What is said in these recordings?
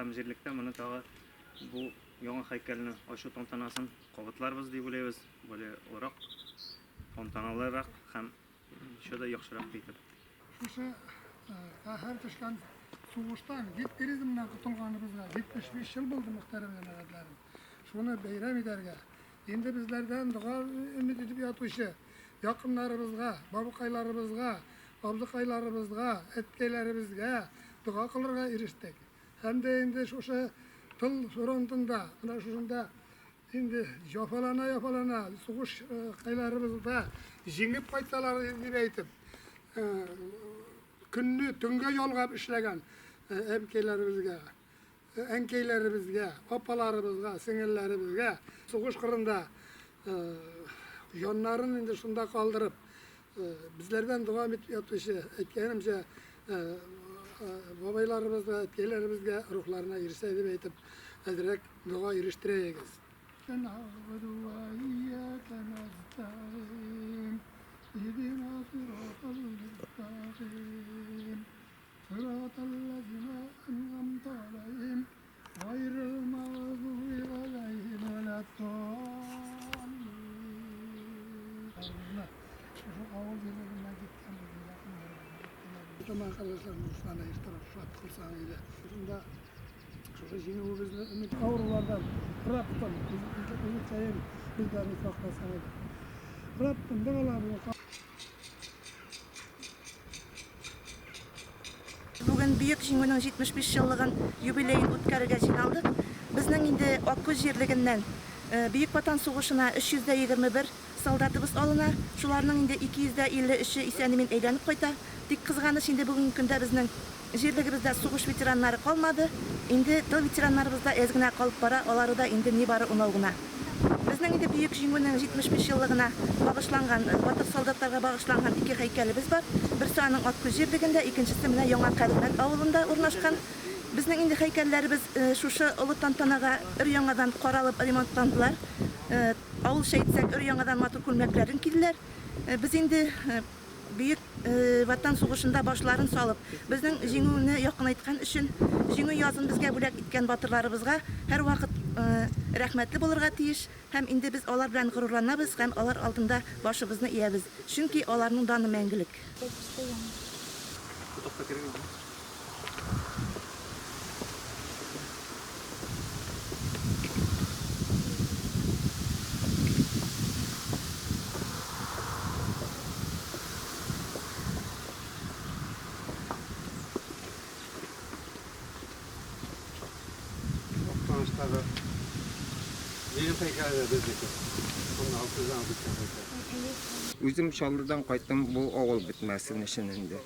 Һәм җирлектә моны тагы бу яңа һәйкәлне ачу тантанасын кабатларбыз дип уйлыйбыз. Более олырак, тантаналырак һәм еще да яхшырак итеп. Шушы каһәр төшкән сугыштан, гитлеризмнан котылганыбызга 75 ел булды, мөхтәрәм җәмәгатьләрем. Шуны бәйрәм итәргә, инде безләрдән дога өмет итеп ятучы якыннарыбызга, бабыкайларыбызга, абзыкайларыбызга, әткәйләребезгә дога кылырга ирештек. Һәм дә инде шушы тыл фронтында, менә шушында инде җафалана-яфалана сугыш кайларыбызда җиңеп кайтсалар дип әйтеп, көнне төнгә ялгап эшләгән әбкәйләребезгә, әнкәйләребезгә, апаларыбызга, сеңелләребезгә сугыш кырында җаннарын инде шунда калдырып, Безләрдән дога итеп ятучы, әйткәнемчә, бабайларыбызга, әткәйләребезгә рухларына ирешсә дип әйтеп, әзрәк дога ирештерәегез. Нәгъбуду вә ияка нәстәгыйн, иһдина сиратал мөстәкыйм, сиратал ләзина әнгамта галәйһим, гайрил мәгъдуби галәйһим вәләд-даллин. Шушы авыл җирлегеннән киткән безнең якыннарыбыз. Мөселман кардәшләрне русларына ештырып шат кылсаң иде. Шунда шушы җиңүебезне өмет авырулардан Раббым, үзекәем, безләрне сакласаң иде. Раббым, догаларыбызны Бүген Бөек Җиңүнең 75 еллыгын юбилеен үткәрергә җыйналдык. Безнең инде Аккүз җирлегеннән Бөек Ватан сугышына 321 солдатыбыз алына. Шуларның инде 253-е исән-имин әйләнеп кайта. Тик кызганыч, инде бүгенге көндә безнең җирлегебездә сугыш ветераннары калмады. Инде тыл ветераннарыбыз да әз генә калып бара, алары да инде нибары унау гына. Безнең инде Бөек Җиңүнең 75 еллыгына багышланган, батыр солдатларга багышланган ике һәйкәлебез бар. Берсе аның Аккүз җирлегендә, икенчесе менә Яңа Каримәт авылында урнашкан. Безнең инде һәйкәлләребез шушы олы тантанага өр-яңадан каралып ремонтландылар. Авылча әйтсәк, өр-яңадан матур күлмәкләрен киделәр. Без инде Бөек Ватан сугышында башларын салып, безнең Җиңүне якынайткан өчен, Җиңү язын безгә бүләк иткән батырларыбызга һәрвакыт рәхмәтле булырга тиеш һәм инде без алар белән горурланабыз һәм алар алдында башыбызны иябез, чөнки аларның даны мәңгелек. Актаныштагы Ленин һәйкәле дә безнеке. Шунда Аккүздән алып киткән һәйкәл. Үзем Чаллыдан кайттым, бу авыл бетмәсен өчен инде.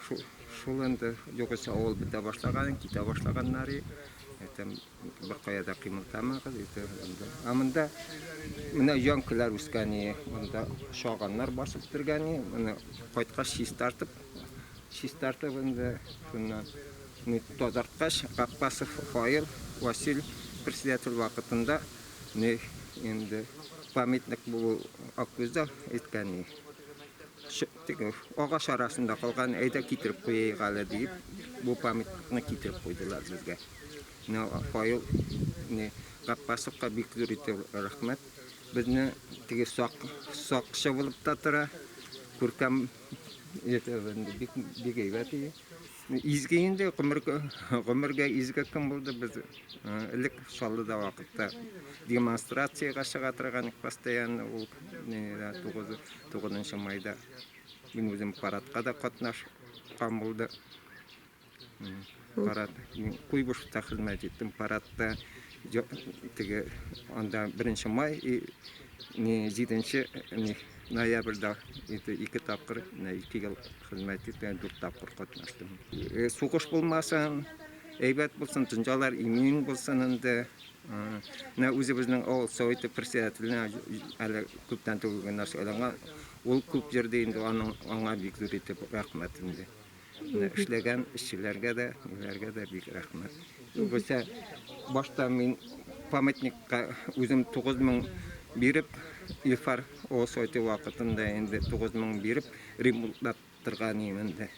Шул инде, югыйсә авыл бетә башлаган, китә башлаганнар. Әйтәм, бер кая да кыймылдамагыз, әйтә инде. Ә монда менә янкеләр үскән, монда чаганнар басып бетергән, моны кайткач чистартып, чистартып инде шуннан тазарткач, Габбасов Фаил Васил председатель вакытында не инде памятник бу Аккүздә әйткән. Теге агач арасында калган, әйдә китереп куйыйк әле диеп, бу памятникны китереп куйдылар безгә. Менә Фаил не Габбасовка бик зур итеп рәхмәт. Безне теге сак сакчы булып та тора. Күркәм бик бик әйбәт. Изге инде гомергә, гомергә изге көн булды без элек Чаллыда вакытта демонстрациягә чыга торган идек постоянно ул 9 майда. Мин үзем парадка да катнашкан булды. Парад мин Куйбышевта хезмәт иттем парадта теге анда 1 май и не 7 не ноябрьдә ике тапкыр, менә ике ел хезмәт иттем, дүрт тапкыр катнаштым. Сугыш булмасын, Әйбәт булсын, дөньялар имин булсын инде. Менә үзебезнең авыл советы председателенә әле күптән түгел генә сайланган. Ул күп җирдә инде аның аңа бик зур итеп рәхмәт инде. Менә эшләгән эшчеләргә дә, ниләргә дә бик рәхмәт. Югыйсә башта мин памятникка үзем 9000 биреп, Илфар авыл советы вакытында инде 9000 биреп ремонтлаттырган идем инде.